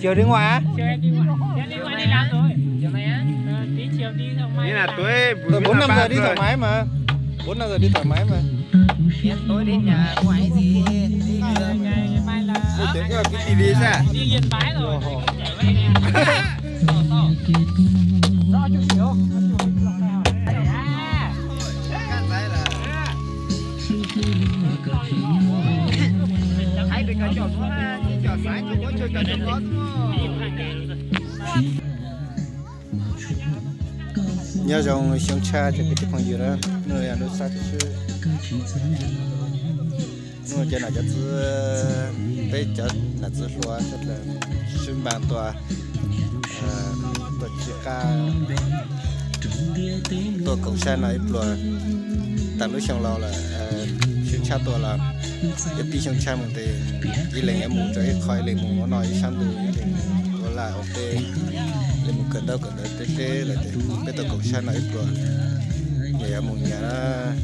Chiều đi ngoài á? Đi ngoài đi làm rồi. Chiều này á? Ờ, tí chiều đi ra ngoài. Tầm bốn năm giờ đi thoải mái mà. Bốn năm giờ đi thoải mái mà. Tối đến nhà mua cái gì? Đi, đi, đi. Mai là đi Yên Bái rồi. Ồ. Nyob zoo xyoo tshaj cov kwv tij phooj ywg na, hnub no yog hnub sab tshwm sim, hnub no cov nam cov txiv, peb cov nam txiv hluas sawv daws sib npaug tuaj, tuaj tsis qab tuaj koom sab no ib pluag. Tag lub xyoo laus lawm, xyoo tshaj tuaj los yuav pib xyoo tshaj mus ces ib leeg yuav mus rau ib qho, ib leeg mus ua noj ib sab ntuj, ib leeg ua laj ua teb, ib leeg mus kawm ntaub kawm ntawv teb teb lawm ces peb tuaj koom sab no ib pluag. Ces yuav mus nyias,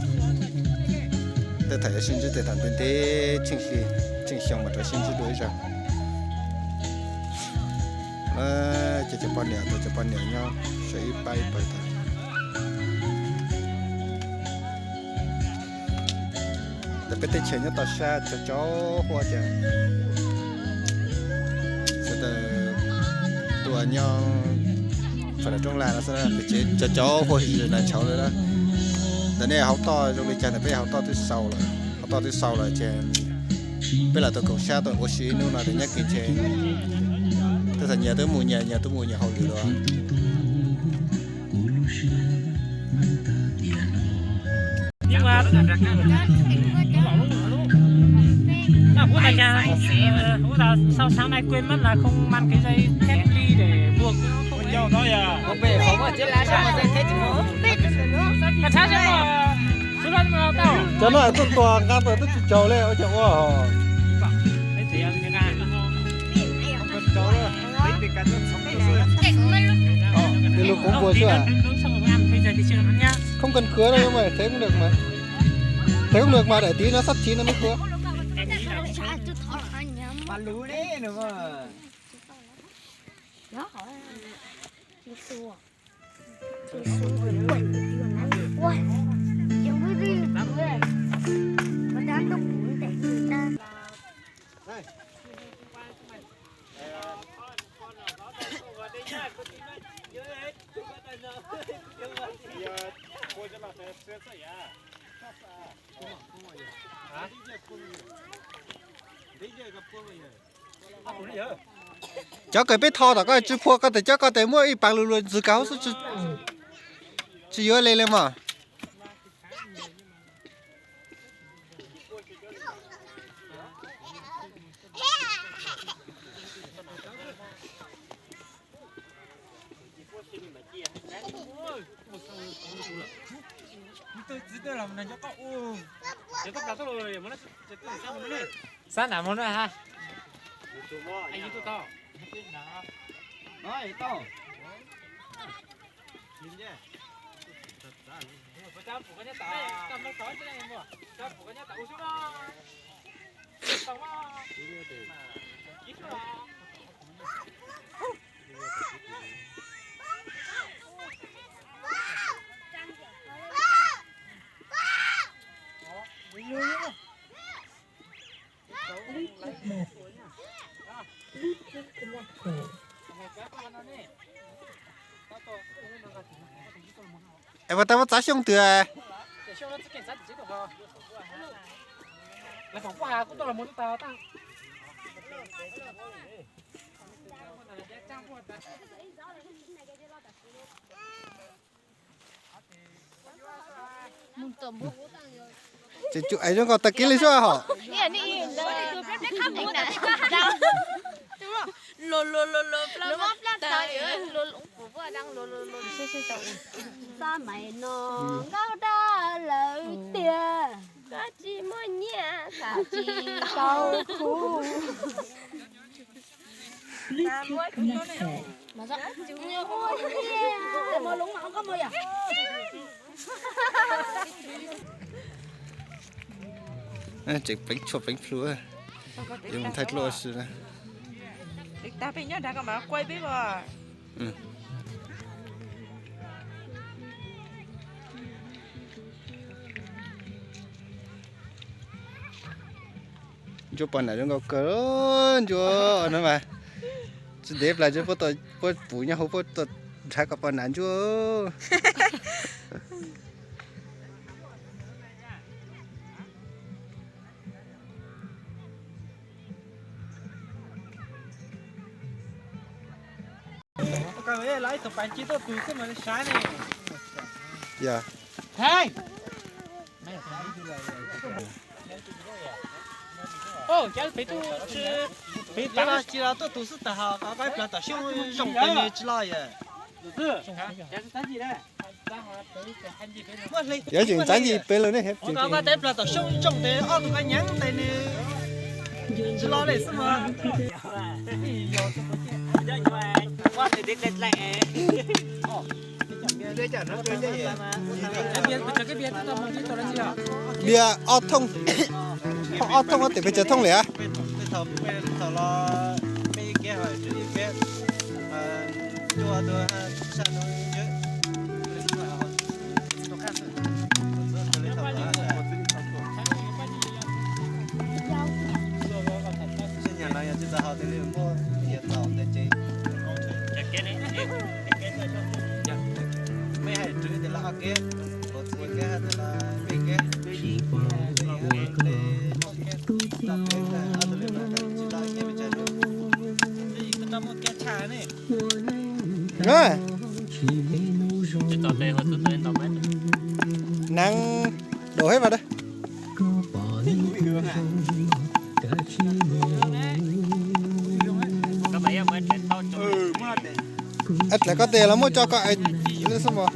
tej thaum yuav sib ntsib tej thaum ntev ntev tsheej hli tsheej xyoo mas rov sib ntsib dua ib zaug. Ces cov poj niam, cov poj niam nyob sawv ib pab ib pawg tas. Ntawm peb teb chaws nyob toj sab tsaus tsaus huab ces sawv daws tuaj nyob pem roob laj no xwb, pem tsev tsaus tsaus huab, tsis nas tshauv li na. Ntawm nej hauv toj zoo li cas, ntawm peb hauv toj twb xaus lawm, hauv toj twb xaus lawm ces peb lam tau koom sab tuaj ua si ib hnub no ces nyob kiag ces tej thaum nyias twb mus nyias, nyias twb mus nyias hauj lwm lawm. Nhưng mà, nhưng mà phút này, ờ, phút là sao sáng nay quên mất là không mang cái dây thép đi để buộc. Không về không có chiếc lá sao mà dây thép chứ. Mà sao chứ mà, số lon mà tao. Cov no tuaj tua nqa tua twb tsis tsaus li, ua cas ua hos. Không cần tsaus đâu. Ờ, thì lục cũng vừa xưa à? Không cần khứa đâu, nhưng mà thế cũng được mà. Thế cũng được mà, để tí nó sắp chín nó mới khứa. Cov kws peb tho tom koj tsis phua, koj tes cov koj tes muab ib pas lug luag ntxwg kag hauv xwb, tsis yuav li li mas. Sab nram mus na ha. Es puas tau muab txav xyoo twg? Ces cua ais zoo nkaus tag kev li sub hom. Xab mais no nkauj dab lawm tiag, koj tsis muaj nyiaj tham tsis tau kuv. Tseem peev tshuaj peev plhu, yuav mus thaij dluaj si na. Tag peb nyob nrad koj mas quaj peb os. Ntsuab poj nam zoo nkaus kawg, ntsuab no mas tsis ntev plas puab puab puv nyob hauv puab tuaj nrhav kom poj nam ntsuab. Peb tsis los tuaj tus xwb tas hos koj ib plag tom xyoob zoo pes nws tsis los yom. Yog tseem txav ncig peb lawm ne. Koj ib plag tom xyoob zoo tes ob tug koj nyeev tes nws tsis los li xwb mas. Npias ob thooj, ob thooj tes pes tsawg thooj li a? Naav dau hab vas da. Dlaim koj tes los muab tso koj xwb mog.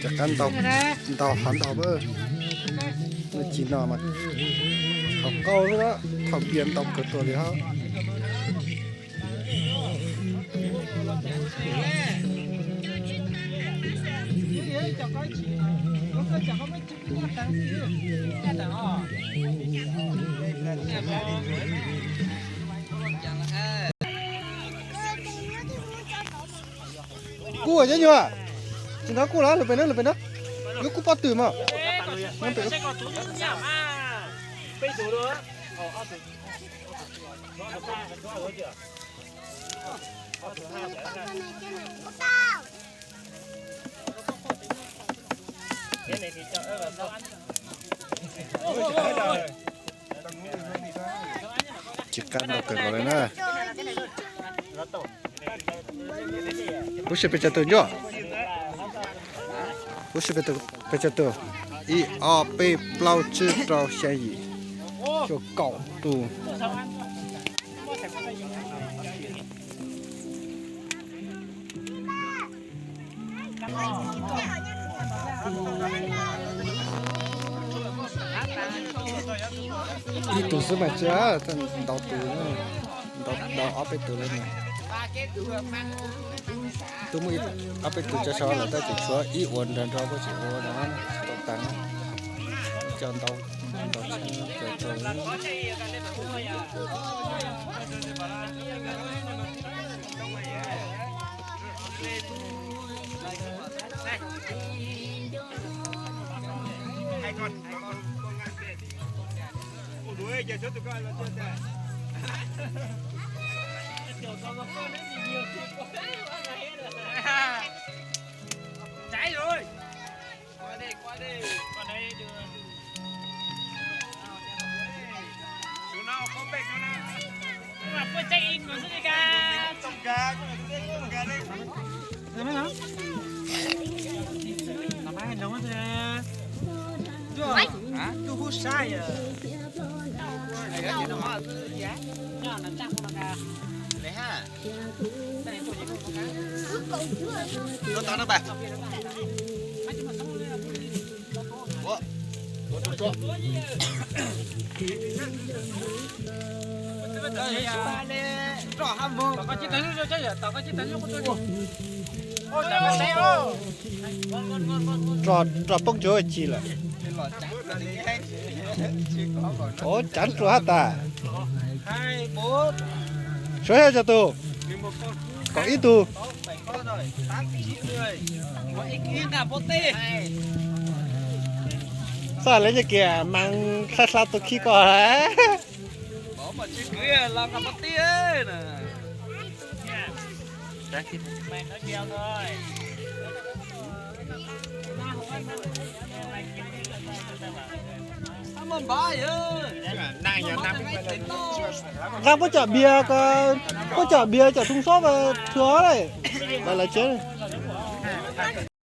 Cov qab ntau, ntau hov ntau. Nuj ci no mas thaum qau xwb, thaum npias ntau kawg tuaj li hab. Kuj cov nyuag, tsis hnov kuj los lug pem no, lug pem no, yuav kuj pob tw mog. Tsis qab ntau kawg nkaus li na. Huv si pes tsawg tus ntsuab? Huv si pes tsawg tus? Ib, ob, peb, plaub, tsib, rau, xya, yim, xyoo, kaum tus. Ib tug xwb mas tsis, ntau tus, ntau, ntau ob peb tus li no. Twb muaj ob peb tus tso so lawm tab sis tshuav ib ua nrog nrog kuj tsis ua no, tsis tau tas. Cov ntau, ntau tshaj cov tso. Cháy rồi. Qua đây, qua đây. Qua đây được. Tụi nó không biết nữa nè. Nhưng mà tôi check in mà xí đi ca. Tông gà, tông gà đi. Tao mái nóng thế. Hả? Tôi hút sai à. Này đó, chị nó hỏi tôi vậy. Cho nó chắc nó ca. Lẹ ha. Tau tau na ba. Ua, ua tso tso. Rov hab moog. Rov, rov poob tsuav ci lawm. Ov, cav ruam hab tas. Suav yog cov tug, kaum ib tug. Xav le nyiaj kiag mas hla hla tus khi ko. Nqa puab cov npias ko, puab cov npias cov thoob xob mas thua lawm, lawv tsev.